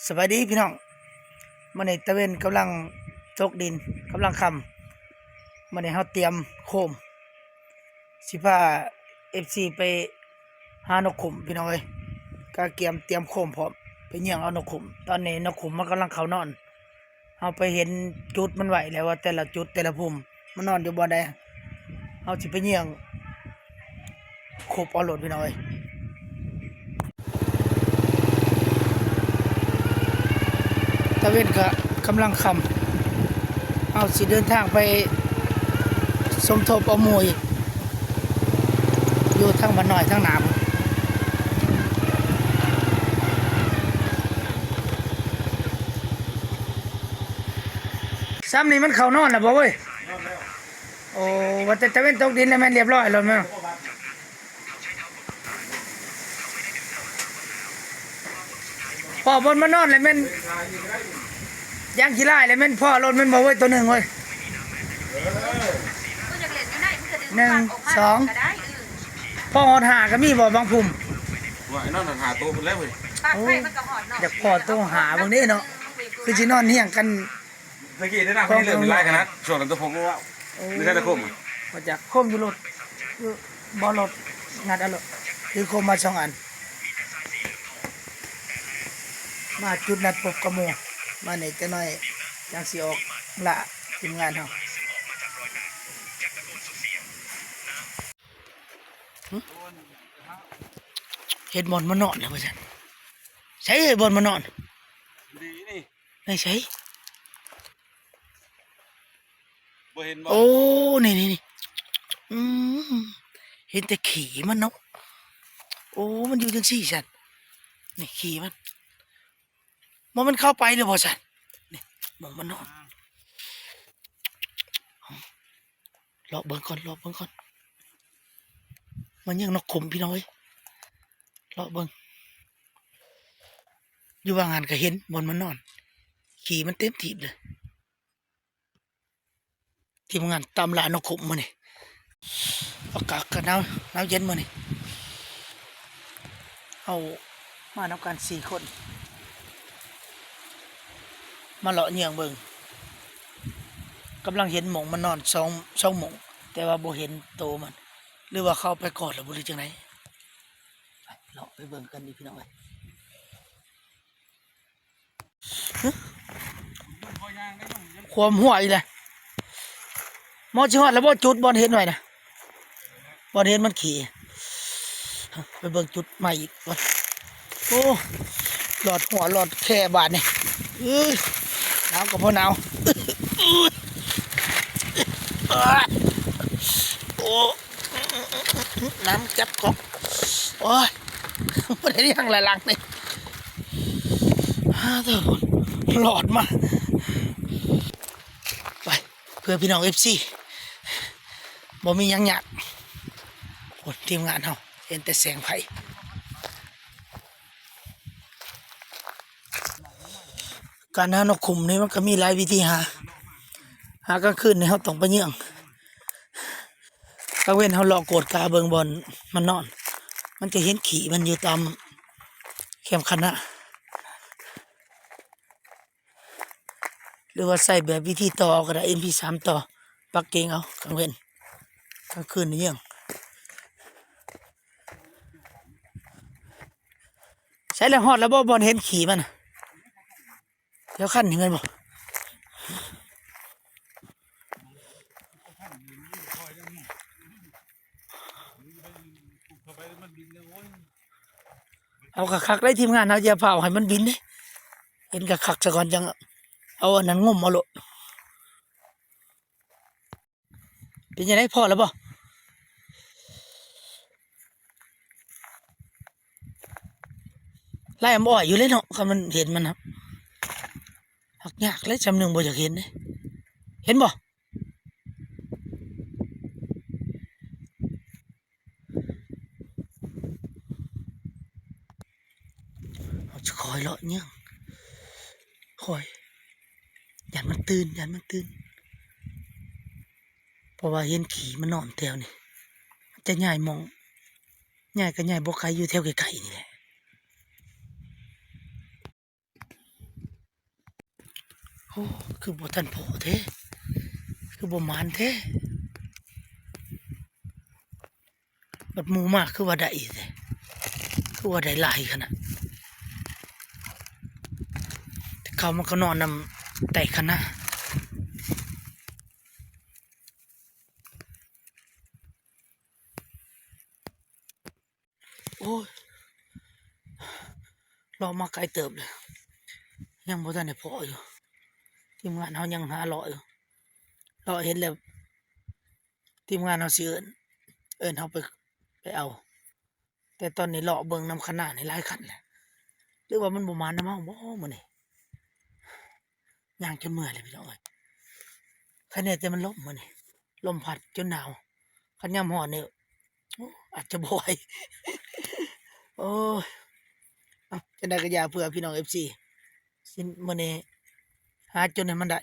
ສະບາຍດີພີ່ນ້ອງ, ມື້ນີ້ຕາເວັນກຳລັງຕົກດິນ ກຳລັງຄ່ຳ. ມື້ນີ້ເຮົາຕຽມໂຄມ ຊິພາເອັຟຊີໄປຫານົກຂຸມພີ່ນ້ອງເອີຍ, ກະກຽມຕຽມໂຄມພ້ອມ ໄປເຍືອງເອົານົກຂຸມ. ຕອນນີ້ນົກຂຸມມັນກຳລັງເຂົ້ານອນ. ເຮົາໄປເຫັນຈຸດມັນໄວ້ແລ້ວວ່າແຕ່ລະຈຸດແຕ່ລະພຸ່ມ ມັນນອນຢູ່ບ່ອນໃດ, ເຮົາຊິໄປເຍືອງ ຄົບເອົາໂລດພີ່ນ້ອງເອີຍ. ຕາເວັນກະກຳລັງຄ່ຳ, ເຮົາຊິເດີນທາງໄປສົມທົບເອົາໝູ່ອີກ ຢູ່ທາງບ້ານນ້ອຍທາງໜ້າ. ຊ່ຳນີ້ມັນເຂົ້ານອນແລ້ວບໍ່ເວີຍ? ໂອ້ ວ່າແຕ່ຕາເວັນຕົກດິນແລ້ວແມ່ນລຽບຮ້ອຍໂລດແມ່ນ. ພໍ້ບ່ອນມານອນແລ້ວແມ່ນ ຢ່າງຂີ້ລ້າຍແລ້ວແມ່ນພໍ້ໂລດແມ່ນບໍ່ເວີຍ? ໂຕໜຶ່ງເວີຍ ໜຶ່ງ ສອງ ພໍ້ຮອດຫ້າກະມີບໍ່ບາງພຸ່ມ? ວ່າໄອ້ນັ້ນຫາໂຕພຸ້ນແລ້ວເວີຍ. ໂອ້ ຢາກພໍ້ໂຕຫ້າເບິ່ງເດ້ເນາະ, ຄືຊິນອນຮຽງກັນ. ຕະກີ້ໄດ້ນຳເລີ່ມຫຼາຍຂະໜາດ ຊ່ວງນັ້ນຕົວຜົມກໍເວົ້າ. ໂອ້ ມີແຕ່ຄົມ ບໍ່ຈັກຄົມຢູ່ໂລດ ຢູ່ບໍ່ໂລດ ງັດເອົາໂລດ ຖືຄົມມາສອງອັນ. ມາຈຸດນັດພົບກັບໝູ່ ມານີ້ຈັກໜ້ອຍຈັ່ງຊິອອກລ່າທີມງານເຮົາ. ຫຶ ເຫັນບ່ອນມັນນອນແລ້ວວ່າຊັ້ນ. ໃສບ່ອນມັນນອນ? ນີ້ ໃນໃສ? ບໍ່ເຫັນບໍ່? ໂອ້ ນີ້ໆໆ ອືມ ເຫັນແຕ່ຂີ້ມັນເນາະ. ໂອ້ ມັນຢູ່ຈັ່ງຊີ້ຊັ້ນ ນີ້ຂີ້ມັນ. ບໍ່ແມ່ນເຂົ້າໄປແລ້ວບໍ່ຊັ້ນ? ນີ້ ໝ່ອງມັນນອນ. ເລາະເບິ່ງກ່ອນ ເລາະເບິ່ງກ່ອນ. ມັນຍັງນົກຂຸມພີ່ນ້ອງເອີຍ. ເລາະເບິ່ງ ຢູ່ວ່າງຫັ້ນກະເຫັນບ່ອນມັນນອນ ຂີ້ມັນເຕັມທີ່ເລີຍ. ທີມງານຕາມລ່ານົກຂຸມມື້ນີ້ ອາກາດກະໜາວ ໜາວເຢັນມື້ນີ້. ເຮົາມານຳກັນສີ່ຄົນ ມາເລາະເຍືອງເບິ່ງ. ກຳລັງເຫັນໝ່ອງມັນນອນສອງ ສອງໝ່ອງ ແຕ່ວ່າບໍ່ເຫັນໂຕມັນ ຫຼືວ່າເຂົ້າໄປກ່ອນແລ້ວບໍ່ ຫຼືຈັ່ງໃດ? ເລາະໄປເບິ່ງກັນອີກພີ່ນ້ອງເອີຍ. ຄວາມຫົວອີກແລ້ວ. ໝໍຊິຮອດແລ້ວບໍ່ ຈຸດບ່ອນເຫັນໄວ້ນະ? ບ່ອນເຫັນມັນຂີ້. ໄປເບິ່ງຈຸດໃໝ່ອີກກ່ອນ. ໂອ້ ຫຼອດຫົວຫຼອດແຂ້ບາດນີ້. ເອີຍ ໜາວກໍບໍ່ໜາວ. ໂອ້ ນ້ຳຈັບກອກ. ໂອ້ຍ ບໍ່ໄດ້ຫຍັງລະຫຼັງນີ້. ອ້າ ໂທ້ ຫຼອດມາ. ໄປ ເພື່ອພີ່ນ້ອງເອັຟຊີ ບໍ່ມີຫຍັງຍາກ. ໂອ້ ທີມງານເຮົາເຫັນແຕ່ແສງໄຟ. ການຫານົກຂຸມນີ້ມັນກະມີຫຼາຍວິທີຫາ. ຫາກາງຄືນນີ້ເຮົາຕ້ອງໄປເຍືອງ. ກາງເວັນເຮົາເລາະກວດກາເບິ່ງບ່ອນມັນນອນ ມັນຈະເຫັນຂີ້ມັນຢູ່ຕາມແຄມຄັນນາ ຫຼືວ່າໃຊ້ແບບວິທີຕໍ່ເອົາກໍໄດ້ ເອັມພີສາມ ຕໍ່ ປັກເກັງເອົາກາງເວັນ. ກາງຄືນນີ້ຍັງ ໃສລະ ຮອດລະບໍ່ ບ່ອນເຫັນຂີ້ມັນ? ແຖວຄັນນີ້ແມ່ນບໍ່? ເອົາຄັກໆ ໄດ້ທີມງານເຮົາ ຢ່າຟ້າວໃຫ້ມັນບິນເດ້. ເຫັນຄັກໆ ຊະກ່ອນ ຈັ່ງເອົາອັນນັ້ນງົມເອົາໂລດ. ເປັນຈັ່ງໃດ ພໍ້ແລ້ວບໍ່? ໄລ່ອຳອ້ອຍຢູ່ເລີຍເນາະ ຄັນມັນເຫັນມັນນະ. ຫາກຍາກເລີຍ ຈຳໜຶ່ງບໍ່ຢາກເຫັນເດ້. ເຫັນບໍ່? ເຮົາຈະຄອຍເລາະເຍືອງ ຄອຍ ຢ້ານມັນຕື່ນ ຢ້ານມັນຕື່ນ ເພາະວ່າເຫັນຂີ້ມັນນອນແຖວນີ້. ຈະຍ້າຍໝ່ອງ ຍ້າຍກະຍ້າຍບໍ່ໄກ ຢູ່ແຖວໃກ້ໆ ນີ້ແຫຼະ. ໂອ້ ຄືບໍ່ທັນພໍ້ແທ້ ຄືບໍ່ໝານແທ້. ບັດໝູ່ມາຄືວ່າໄດ້ແທ້ ຄືວ່າໄດ້ຫຼາຍຂະໜາດ. ແຕ່ເກົ່າມັນກໍນອນນຳໃຕ້ຄະນາ. ໂອ້ຍ ເລາະມາໄກເຕີບແລ້ວ ຍັງບໍ່ທັນໄດ້ພໍ້ຢູ່. ທີມງານເຮົາຍັງຫາເລາະຢູ່ ເລາະເຫັນແລ້ວ ທີມງານເຮົາຊິເອີ້ນ ເອີ້ນເຮົາໄປ ໄປເອົາ. ແຕ່ຕອນນີ້ເລາະເບິ່ງນຳຄະນານີ້ຫຼາຍຄັນແລ້ວ ຫຼືວ່າມັນບໍ່ໝານນຳເຮົາບໍມື້ນີ້? ຍ່າງຈົນເມື່ອຍເລີຍພີ່ນ້ອງເອີຍ. ຄະແນນແຕ່ມັນລົມມື້ນີ້ ລົມພັດຈົນໜາວ. ຄັນຍາມຮ້ອນນີ້ ໂອ້ ອາດຈະບໍ່ໄຫວ. ໂອ້ຍ ເອົ້າ ຈັ່ງໃດກໍຢ່າເພື່ອພີ່ນ້ອງເອັຟຊີ. ຊິ ມື້ນີ້ຫາຈົນໃຫ້ມັນໄດ້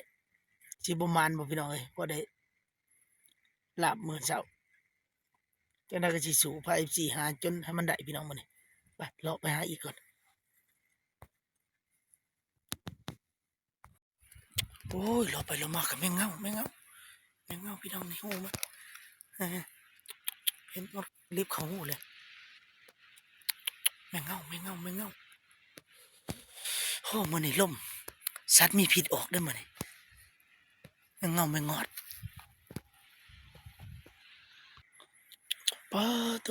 ຊິບໍ່ໝານບໍ່ພີ່ນ້ອງເອີຍ ບໍ່ໄດ້ ລາບມື້ເຊົ້າ. ຈັ່ງໃດກໍຊິສູ້ພາເອັຟຊີຫາຈົນໃຫ້ມັນໄດ້ພີ່ນ້ອງມື້ນີ້. ໄປ ເລາະໄປຫາອີກກ່ອນ. ໂອ້ຍ ເລາະໄປເລາະມາກໍແມງເຫງົາ ແມງເຫງົາ ແມງເຫງົາພີ່ນ້ອງ ໃນຮູມັນ ເອີ ເຫັນວ່າເລັບເຂົ້າຮູເລີຍ. ແມງເຫງົາ ແມງເຫງົາ ແມງເຫງົາ. ໂອ້ ມື້ນີ້ລົມ ສັດມີພິດອອກເດີ້ມື້ນີ້. ແມງເຫງົາແມງງອດ ປາໂຕ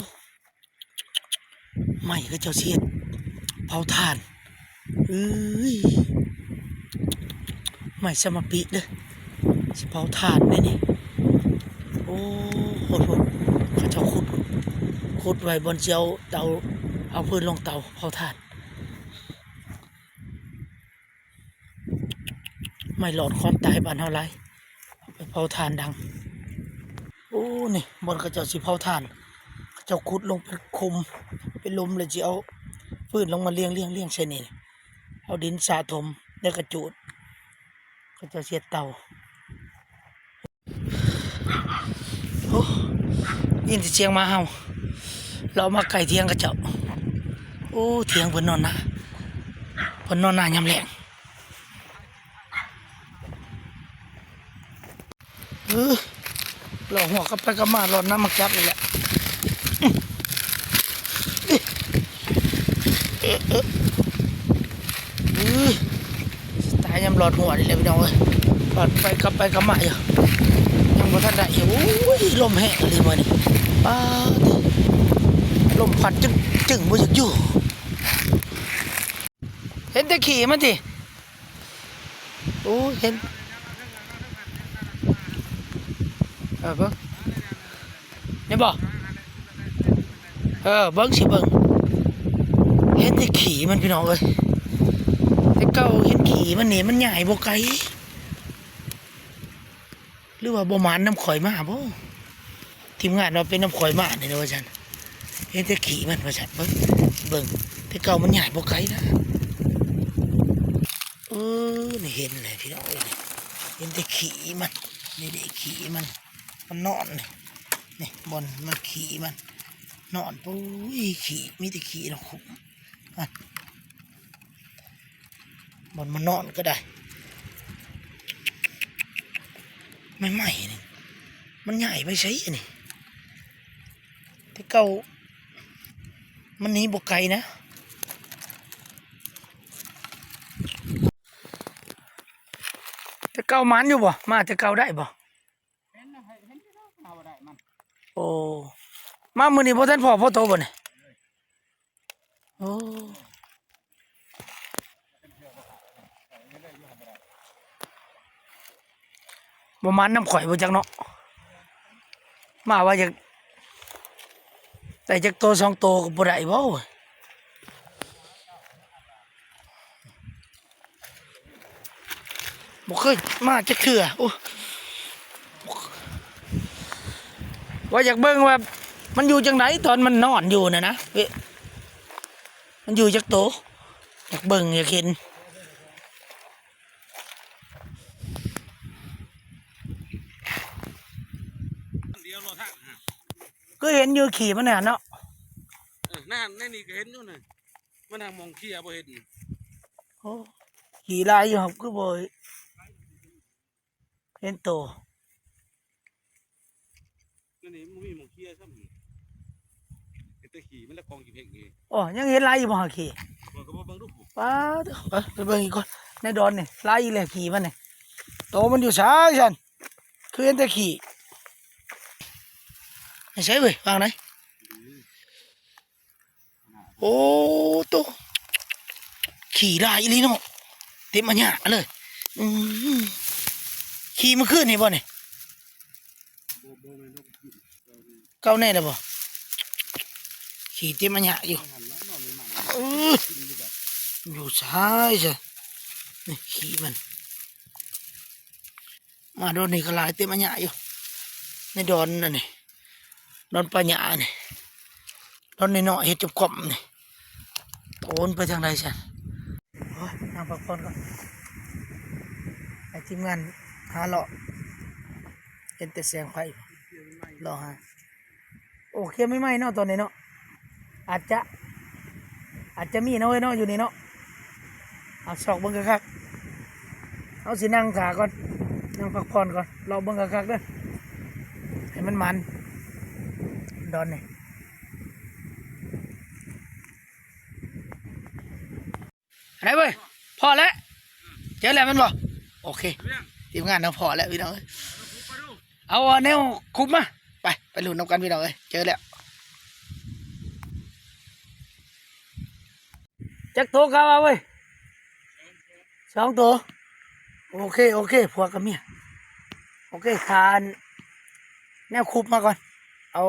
ໄມ້ເຂົາເຈົ້າຊິເຮັດເຜົາຖ່ານ. ເອີຍ ໄມ້ສະມະປິເດີ້ ຊິເຜົາຖ່ານເດ້ນີ້. ໂອ້ໂຫ ເຂົາເຈົ້າຂຸດ ຂຸດໄວ້ບ່ອນຊິເອົາເຕົາ ເອົາຟືນລົງເຕົາເຜົາຖ່ານ. ໄມ້ຫຼອດຄວາມຕາຍບ້ານເຮົາຫຼາຍ ເອົາໄປເຜົາຖ່ານດັງ. ໂອ້ ນີ້ບ່ອນເຂົາເຈົ້າຊິເຜົາຖ່ານ ເຂົາເຈົ້າຂຸດລົງເປັນຂຸມເປັນຫຼຸມ ແລ້ວຊິເອົາຟືນລົງມາລຽງໆໆໃສ່ນີ້ ເອົາດິນສະຖົມ ແລ້ວກໍຈູດ ເຂົາເຈົ້າຊິເຮັດເຕົາ. ໂອ້ ຍິນແຕ່ສຽງໝາເຫົ່າ ເລາະມາໃກ້ຖຽງເຂົາເຈົ້າ. ໂອ້ ຖຽງເພິ່ນນອນນາ ເພິ່ນນອນນາຍາມແລງ. ເອີ ເລາະຫົວກັບໄປກັບມາ ເລາະນຳໝາກຈັບນີ້ແຫຼະ. ເອີ ເອີ ເອີ ຊິຕາຍຍາມລອດຫົວນີ້ແຫຼະພີ່ນ້ອງເອີຍ. ລອດໄປກັບໄປກັບມາຢູ່ ຍັງບໍ່ທັນໄດ້ຢູ່. ໂອ້ຍ ລົມແຮງອີ່ຫຼີມື້ນີ້ ປາດ ລົມພັດຈະຈຶ່ງບໍ່ຢາກຢູ່. ເຫັນແຕ່ຂີ້ມັນຕິ. ໂອ້ ເຫັນ ເອີ ເບິ່ງ ນີ້ບໍ? ເອີ ເບິ່ງ ຊິເບິ່ງ ເຫັນແຕ່ຂີ້ມັນພີ່ນ້ອງເອີຍ. ແຕ່ເກົ່າເຫັນຂີ້ມັນນີ້ ມັນຍ້າຍບໍ່ໄກ ຫຼືວ່າບໍ່ໝານນຳຂ້ອຍມາບໍ? ທີມງານວ່າເປັນນຳຂ້ອຍມານີ້ແຫຼະວ່າຊັ້ນ. ເຫັນແຕ່ຂີ້ມັນວ່າຊັ້ນ. ເບິ່ງ ເບິ່ງ ແຕ່ເກົ່າມັນຍ້າຍບໍ່ໄກນະ. ເອີ ນີ້ເຫັນແລ້ວພີ່ນ້ອງເອີຍ ເຫັນແຕ່ຂີ້ມັນ. ນີ້ເດ້ຂີ້ມັນ ມັນນອນນີ້ ນີ້ບ່ອນມັນຂີ້ມັນນອນ. ໂອ້ຍ ຂີ້ ມີແຕ່ຂີ້ເນາະ ຂຸມ ອັນ ບ່ອນມັນນອນກໍໄດ້. ໄມ້ໆ ນີ້ ມັນຍ້າຍໄປໃສນີ້? ແຕ່ເກົ່າມັນໜີບໍ່ໄກນະ. ແຕ່ເກົ່າໝານຢູ່ບໍ່? ມາແຕ່ເກົ່າໄດ້ບໍ່? ເຫັນນະ ເຫັນຢູ່ນະ ມາບໍ່ໄດ້ມັນ. ໂອ້ ມາມື້ນີ້ບໍ່ທັນພໍ້ ພໍ້ໂຕບໍ່ນີ້? ໂອ້ ບໍ່ໝານນຳຂ້ອຍບໍ່ຈັກເນາະ. ມາວ່າຢາກໄດ້ຈັກໂຕສອງໂຕກໍບໍ່ໄດ້ບໍ່? ບໍ່ເຄີຍມາຈັກເທື່ອ. ໂອ້ ວ່າຢາກເບິ່ງວ່າມັນຢູ່ຈັ່ງໃດຕອນມັນນອນຢູ່ນະນະ ເວ ມັນຢູ່ຈັກໂຕ? ຢາກເບິ່ງ ຢາກເຫັນ. ດຽວລໍຖ້າ ຄືເຫັນຢູ່ຂີ້ມັນຫັ້ນເນາະ. ເອີ ນັ້ນ ໃນນີ້ກໍເຫັນຢູ່ນະ. ມັນຫາກໝ່ອງເຄຍບໍ່ເຫັນ. ໂອ້ ຂີ້ຫຼາຍຢູ່ ຄືບໍ່ ເຫັນໂຕ. ນັ້ນນີ້ ມັນມີໝ່ອງເຄຍຊ້ຳນີ້ ເຫັນແຕ່ຂີ້ມັນ ແລະກອງຂີ້ເພັກນີ້. ອໍ ຍັງເຫັນຫຼາຍຢູ່ບໍ່ຫາຂີ້? ເບິ່ງ ກໍເບິ່ງດູ. ປາດ ໄປ ໄປເບິ່ງອີກກ່ອນ ໃນດອນນີ້ ຫຼາຍອີກແລ້ວຂີ້ມັນນີ້. ໂຕມັນຢູ່ໃສຊັ້ນ? ຄືເຫັນແຕ່ຂີ້. ໃນໃສເວີຍ? ວາງໃດ? ໂອ້ໂຕ ຂີ້ຫຼາຍອີ່ຫຼີເນາະ ເຕັມອາຍະເລີຍ. ອືມ ຂີ້ມື້ຄືນນີ້ບໍ່ນີ້? ເກົ່າແນ່ແລ້ວບໍ່? ຂີ້ເຕັມອາຍະຢູ່. ເອີ ຢູ່ໃສຊະ? ນີ້ຂີ້ມັນ. ມາດອນນີ້ກໍຫຼາຍເຕັມອາຍະຢູ່ ໃນດອນນັ້ນນີ້ ດອນປ່າຫຍ້ານີ້ ດອນນ້ອຍໆ ເຮັດຈົບກອມນີ້. ໂຕນໄປທາງໃດຊັ້ນ? ໂອ້ຍ ນັ່ງພັກຜ່ອນກ່ອນ ໃຫ້ທີມງານຫາເລາະ. ເຫັນແຕ່ແສງໄຟ ເລາະຫາ. ໂອ້ ເຄຍໃໝ່ໆເນາະ ຕອນນີ້ເນາະ ອາດຈະ ອາດຈະມີເນາະເອີຍເນາະ ຢູ່ນີ້ເນາະ. ເອົາຊອກເບິ່ງຄັກໆ ເຮົາຊິນັ່ງຖ້າກ່ອນ ນັ່ງພັກຜ່ອນກ່ອນ ເລາະເບິ່ງຄັກໆເດີ ໃຫ້ມັນໝານດອນນີ້. ອັນໃດເວີຍ? ພໍ້ແລ້ວ ເຈີແລ້ວແມ່ນບໍ່? ໂອເຄ ທີມງານເຮົາພໍ້ແລ້ວພີ່ນ້ອງເອີຍ. ເອົາແນວຄຸບມາ ໄປ ໄປລຸ້ນນຳກັນພີ່ນ້ອງເອີຍ ເຈີແລ້ວ. ຈັກໂຕກະວ່າເວີຍ? ສອງໂຕ. ໂອເຄ ໂອເຄ ຜົວກັບເມຍ. ໂອເຄ ຖ້າອັນ ແນວຄຸບມາກ່ອນ ເອົາ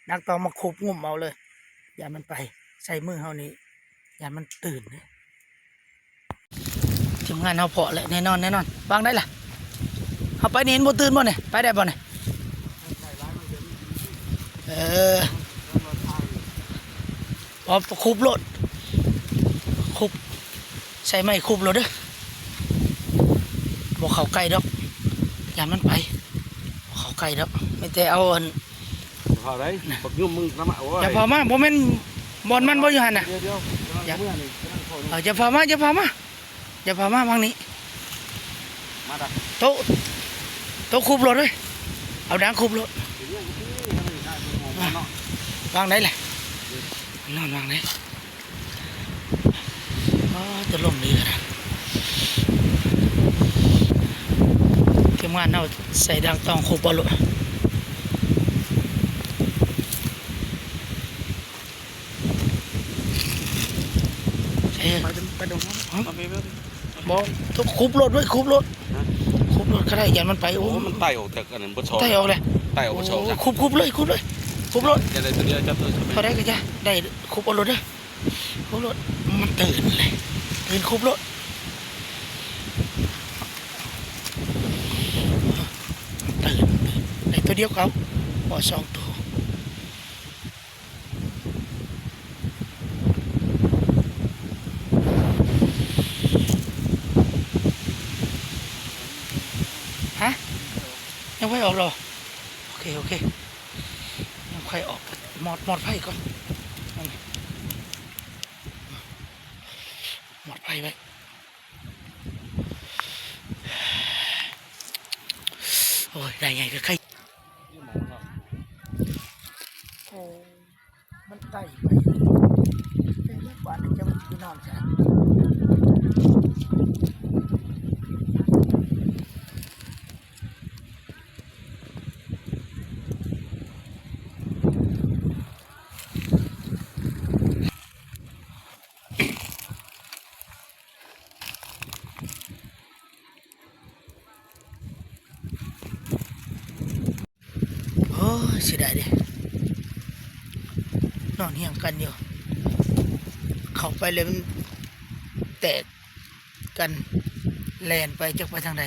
ໜັກຕອງມາຄຸບງຸ້ມເອົາເລີຍ ຢ້ານມັນໄປໃສ່ມືເຮົານີ້ ຢ້ານມັນຕື່ນເດ້. ທີມງານເຮົາພໍ້ແລ້ວ ແນ່ນອນ ແນ່ນອນ. ວາງໄດ້ລະ? ເຮົາໄປນີ້ມັນບໍ່ຕື່ນບໍ່ນີ້? ໄປໄດ້ບໍ່ນີ້? ເອີ ເອົາຄຸບໂລດ ຄຸບ ໃຊ້ໄມ້ຄຸບໂລດເດີ. ບໍ່ເຂົ້າໃກ້ດອກ ຢ້ານມັນໄປ. ບໍ່ເຂົ້າໃກ້ດອກ ມີແຕ່ເອົາອັນ ຢ່າພາໄດ໋ ບັກຫຍຸ້ມມຶງນຳມາ. ໂອ້ຍ ຢ່າພາມາ ບໍ່ແມ່ນບ່ອນມັນບໍ່ຢູ່ຫັ້ນນະ? ດຽວໆ ຢ່າ ເອີ ຢ່າພາມາ ຢ່າພາມາ ຢ່າພາມາໝ່ອງນີ້. ມາດະ ໂຕ ໂຕຄຸບໂລດເອີຍ ເອົາດາງຄຸບໂລດ. ວາງໄດ້ແຫຼະ ນອນວາງໄດ້. ອໍ ແຕ່ລົມດີຂະໜາດ ທີມງານເຮົາໃສ່ດາງຕອງຄຸບເອົາໂລດ. ເອີ ໄປ ໄປດົງ ຮະ ມາເບິ່ງ ບໍ່ ທຸບ ຄຸບໂລດເວີຍ ຄຸບໂລດ ຮະ ຄຸບໂລດກໍໄດ້ ຢ້ານມັນໄປ. ໂອ້ ໂອ້ ມັນໄຕ່ອອກຈາກອັນນັ້ນ ບໍ່ຊອກ ໄຕ່ອອກແລ້ວ. ໄຕ່ອອກບໍ່ຊອກ ໂອ້ ຊະ ຄຸບ ຄຸບເທົ່າໃດກໍໄດ້ ຄຸບໂລດ ເທົ່າໃດກໍໄດ້ ຄຸບເອົາໂລດເດີ ຄຸບໂລດ. ມັນຕື່ນເລີຍ ຕື່ນ ຄຸບໂລດ ມັນຕື່ນ ມັນຕື່ນ ໄດ້ໂຕດຽວກໍເອົາ ບໍ່ ສອງໂຕ. ຮະ ຍັງບໍ່ອອກເນາະ? ໂອເຄ ໂອເຄ ຍັງຄ່ອຍອອກ ມອດ ມອດໄຟກ່ອນ ມອດໄຟໄວ້. ໂອ້ຍ ໄດ້ໃຫຍ່ກໍໄຄ ໂອ້ ມັນໄຕໄປ ເປັນບາດນີ້ຈະໄປນອນໃສ? ໂອ້ຍ ເສຍດາຍເດ້ ນອນຮຽງກັນຢູ່ ເຂົ້າໄປແລ້ວມັນແຕກກັນ ແລ່ນໄປຈັກໄປທາງໃດ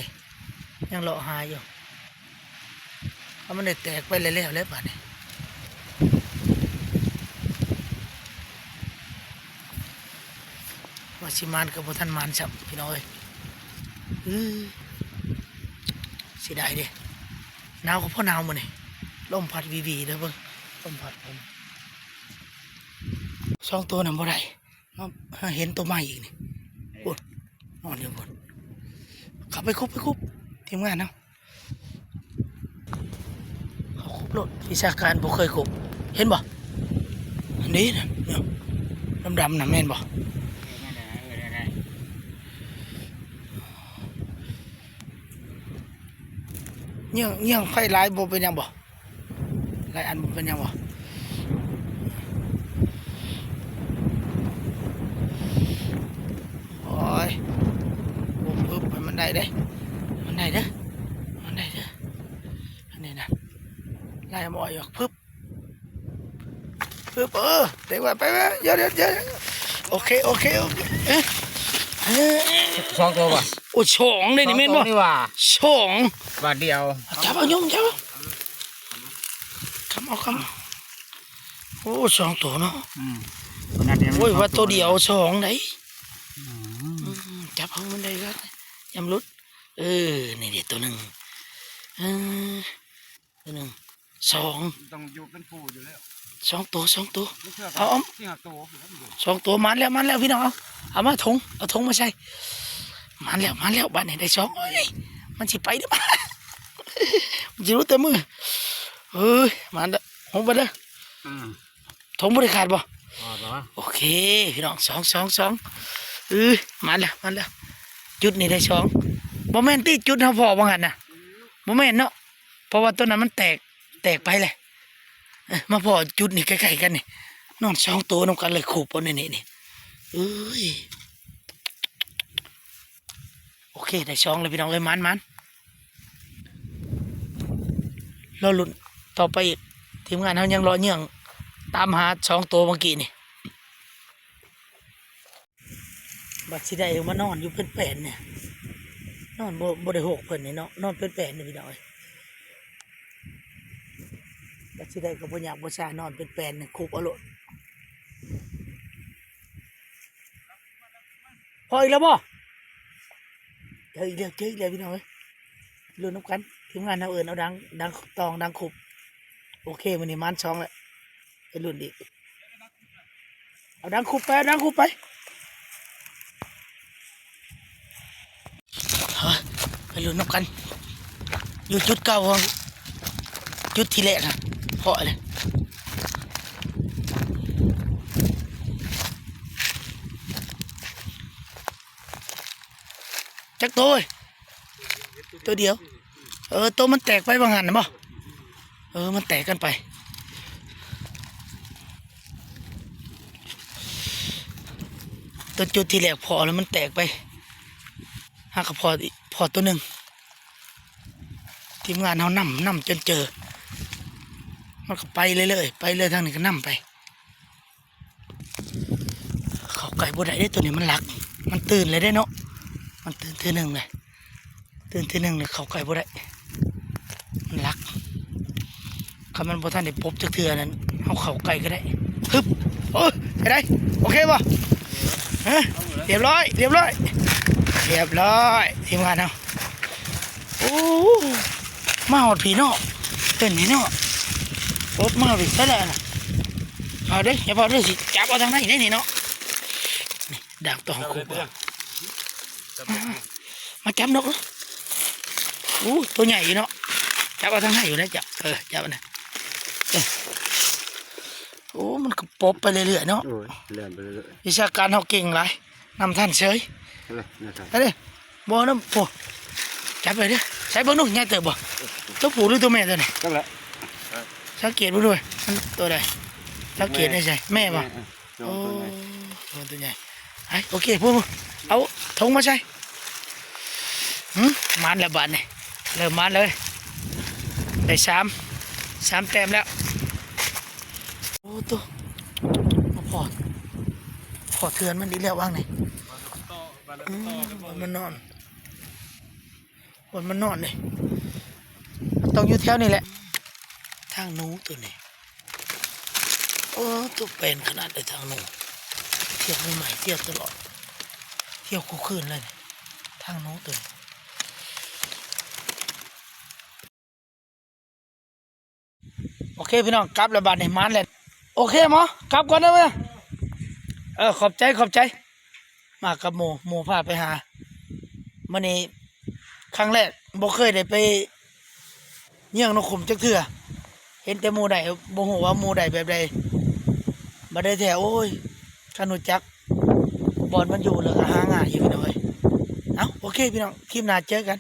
ຍັງເລາະຫາຢູ່. ເອົາ ມັນໄດ້ແຕກໄປແລ້ວແຫຼະບາດນີ້ ວ່າຊິໝານກໍບໍ່ທັນໝານຊ້ຳ ພີ່ນ້ອງເອີຍ. ເອີ ເສຍດາຍເດ້ ໜາວກໍພໍໜາວມື້ນີ້ ລົມພັດວີໆເດີ ເບິ່ງ ລົມພັດ ສອງໂຕນັ້ນບໍ່ໄດ້ ເນາະ ເຫັນໂຕໃໝ່ອີກນີ້ ພຸ້ນ ນອນຢູ່ພຸ້ນ ເຂົ້າໄປຄຸບ ໄປຄຸບ ທີມງານເຮົາ. ໂລດ ວິຊາການບໍ່ເຄີຍກົບ ເຫັນບໍ່? ອັນນີ້ນະ ດຳໆນະ ແມ່ນບໍ່? ຍ່າງ ຍ່າງໄຟຫຼາຍບໍ່ເປັນຫຍັງບໍ່? ຫຼາຍອັນບໍ່ເປັນຫຍັງບໍ່? ໂອ້ຍ ປຸບໆ ໃຫ້ມັນໄດ້ເດ້ ມັນໄດ້ເດີ ມັນໄດ້ເດີ ອັນນີ້ນະ ໄລ່ບໍ່ອອກ ປຶບ ປຶບ ເອີ ເຕັກໄວ້ ໄປ ໄປ ເດີ ເດີ ເດີ ໂອເຄ ໂອເຄ ໂອເຄ ເອີ ເອີ ສອງຕົວບໍ່? ໂອ້ ສອງເດ້ນີ້ ແມ່ນບໍ່? ສອງ ບາດດຽວ ຈັບເອົາ ຍົມ ຈັບເອົາ ກຳເອົາ ກຳເອົາ ໂອ້ ສອງໂຕເນາະ ອືມ ໂອ້ຍ ວ່າໂຕດຽວສອງໄດ໋ ອືມ ອືມ ຈັບເອົາ ມັນໄດ້ກໍ ຢ້ານຫຼຸດ ເອີ ນີ້ເດ້ໂຕໜຶ່ງ ເອີ ໂຕໜຶ່ງ ສອງ ຕ້ອງຢູ່ເປັນຄູ່ຢູ່ແລ້ວ ສອງໂຕ ສອງໂຕ ເອົາ ເອົາ ສອງໂຕ ມາແລ້ວ ມາແລ້ວ ພີ່ນ້ອງ ເອົາ ເອົາມາຖົງ ເອົາຖົງມາໃສ່ ມາແລ້ວ ມາແລ້ວ ບາດນີ້ໄດ້ສອງ ໂອ້ຍ ມັນຊິໄປເດີ ມັນຊິຫຼຸດແຕ່ມື ເອີຍ ມາເດີ ຫົບໄປເດີ ອືມ ຖົງບໍ່ໄດ້ຂາດບໍ່? ບໍ່ ບໍ່ ໂອເຄ ພີ່ນ້ອງ ສອງ ສອງ ສອງ ເອີຍ ມາແລ້ວ ມາແລ້ວ ຈຸດນີ້ໄດ້ສອງ ບໍ່ແມ່ນຕິ ຈຸດເຮົາພໍ້ວ່າງຫັ້ນນະ ບໍ່ແມ່ນເນາະ ເພາະວ່າໂຕນັ້ນມັນແຕກ ແຕກໄປແຫຼະ ເອີ ມາພໍ້ຈຸດນີ້ໃກ້ໆກັນນີ້ ນອນສອງໂຕນຳກັນເລີຍ ຄູບເອົານີ້ ນີ້ ນີ້ ເອີຍ ໂອເຄ ໄດ້ສອງແລ້ວ ພີ່ນ້ອງເອີຍ ໝານໆ ລໍລຸ້ນຕໍ່ໄປອີກ ທີມງານເຮົາຍັງເລາະເຍືອງຕາມຫາສອງໂຕເມື່ອກີ້ນີ້ ບັດຊິໄດ້ມານອນຢູ່ເປັນແປນນີ້ ນອນບໍ່ ບໍ່ໄດ້ຫົກເພິ່ນນີ້ເນາະ ນອນເປັນແປນນີ້ ພີ່ນ້ອງເອີຍ ບັດຊິໄດ້ກໍບໍ່ຍາກບໍ່ຊາ ນອນເປັນແປນນີ້ ຄຸບເອົາໂລດ. ພໍອີກແລ້ວບໍ່? ເຈີອີກແລ້ວ ເຈີອີກແລ້ວ ພີ່ນ້ອງເອີຍ ລຸ້ນນຳກັນ ທີມງານເຮົາເອີ້ນເອົາດັງ ດັງຕອງ ດັງຄຸບ ໂອເຄ ມື້ນີ້ໝານສອງແລ້ວ ໄປລຸ້ນອີກ ເອົາດັງຄຸບໄປ ເອົາດັງຄຸບໄປ ເອີ ໄປລຸ້ນນຳກັນ ຢູ່ຈຸດເກົ່າ ຈຸດທີແລກຫັ້ນ ພໍແລ້ວ. ຈັກໂຕເວີຍ? ໂຕດຽວ ເອີ ໂຕມັນແຕກໄປວ່າງຫັ້ນນະບໍ່? ເອີ ມັນແຕກກັນໄປ ໂຕຈຸດທີແລກພໍ້ແລ້ວມັນແຕກໄປ ຫາກໍພໍ້ອີກ ພໍ້ໂຕໜຶ່ງ ທີມງານເຮົານຳ ນຳຈົນເຈີ ມັນກໍໄປເລື້ອຍໆ ໄປເລື້ອຍ ທາງນີ້ກໍນຳໄປ. ເຂົ້າໃກ້ບໍ່ໄດ້ເດ້ ໂຕນີ້ມັນລັກ ມັນຕື່ນແລ້ວເດ້ເນາະ ມັນຕື່ນເທື່ອໜຶ່ງແລ້ວ ຕື່ນເທື່ອໜຶ່ງແລ້ວ ເຂົ້າໃກ້ບໍ່ໄດ້ ມັນລັກ ຄັນມັນບໍ່ທັນໄດ້ປົບຈັກເທື່ອນັ້ນ ເຮົາເຂົ້າໃກ້ກໍໄດ້ ຮຶບ ໂອ້ຍ ໄດ້ ໂອເຄບໍ່? ຮະ ຮຽບຮ້ອຍ ຮຽບຮ້ອຍ ຮຽບຮ້ອຍ ທີມງານເຮົາ ໂອ້ ມາຮອດພີ້ເນາະ ເປັນນີ້ເນາະ ປົບມາພີ້ ໃສລະ ເອົາເດີ້ ຢ່າເວົ້າເດີ້ ຊິຈັບເອົາທາງໃນເດ້ນີ້ເນາະ ນີ້ ດາກຕອງຄຸບ ມາ ມາຈັບນົກເດີ້ ໂອ້ ໂຕໃຫຍ່ຢູ່ເນາະ ຈັບເອົາທາງໃນຢູ່ແລ້ວ ຈັບ ເອີ ຈັບນະ ເອີ ໂອ້ ມັນກໍປົບໄປເລື້ອຍໆເນາະ ໂອ້ຍ ແລ່ນໄປເລື້ອຍໆ ວິຊາການເຮົາເກັ່ງຫຼາຍ ນຳທັນເສີຍ ເອີ ນະ ອັນນີ້ ບໍ່ນຳ ໂອ້ ຈັບໄປເດີ້ ໃສ່ເບິ່ງດູ ໃຫຍ່ເຕີບບໍ່? ຕົວຜູ້ຫຼືຕົວແມ່ຕົວນີ້? ຈັກແຫຼະ ສັງເກດເບິ່ງດູ ມັນຕົວໃດ? ສັງເກດໄດ້ໃສ? ແມ່ບໍ່? ແມ່ ເອີ ໂອ້ ໂຕໃຫຍ່ ໂຕໃຫຍ່ ໄປ ໂອເຄ ພຸ້ນ ເອົາຖົງມາໃສ່ ຫື ໝານແລ້ວບາດນີ້ ເລີ່ມໝານເລີຍ ໄດ້ສາມ ສາມແຕ້ມແລ້ວ ໂອ້ໂຕ ມາພໍ້ ພໍ້ເທື່ອນມັນອີກແລ້ວຫວ່າງນີ້ ອືມ ມັນນອນ ບ່ອນມັນນອນເດ້ ມັນຕ້ອງຢູ່ແຖວນີ້ແຫຼະ ທາງໜູໂຕນີ້ ໂອ້ ໂຕແປນຂະໜາດໃດ ທາງໜູ ທ່ຽວໃໝ່ໆ ທ່ຽວຕະຫຼອດ ທ່ຽວຄູ່ຄືນເລີຍ ທາງໜູໂຕນີ້. ໂອເຄພີ່ນ້ອງ ກັບແລ້ວບາດນີ້ ມານແລ້ວ ໂອເຄໝໍ ກັບກ່ອນເດີເວີຍ ເອີ ຂອບໃຈ ຂອບໃຈ ມາກັບໝູ່ ໝູ່ພາໄປຫາ ມື້ນີ້ຄັ້ງແລກ ບໍ່ເຄີຍໄດ້ໄປເຍືອງນົກຂຸມຈັກເທື່ອ ເຫັນແຕ່ໝູ່ໄດ້ ບໍ່ຮູ້ວ່າໝູ່ໄດ້ແບບໃດ ບັດໃດແທ້ ໂອ້ຍ ຄັນຮູ້ຈັກບ່ອນມັນຢູ່ແລ້ວກໍຫາງ່າຍຢູ່ ພີ່ນ້ອງເອີຍ. ເອົ້າ ໂອເຄ ພີ່ນ້ອງ ຄລິບໜ້າເຈີກັນ.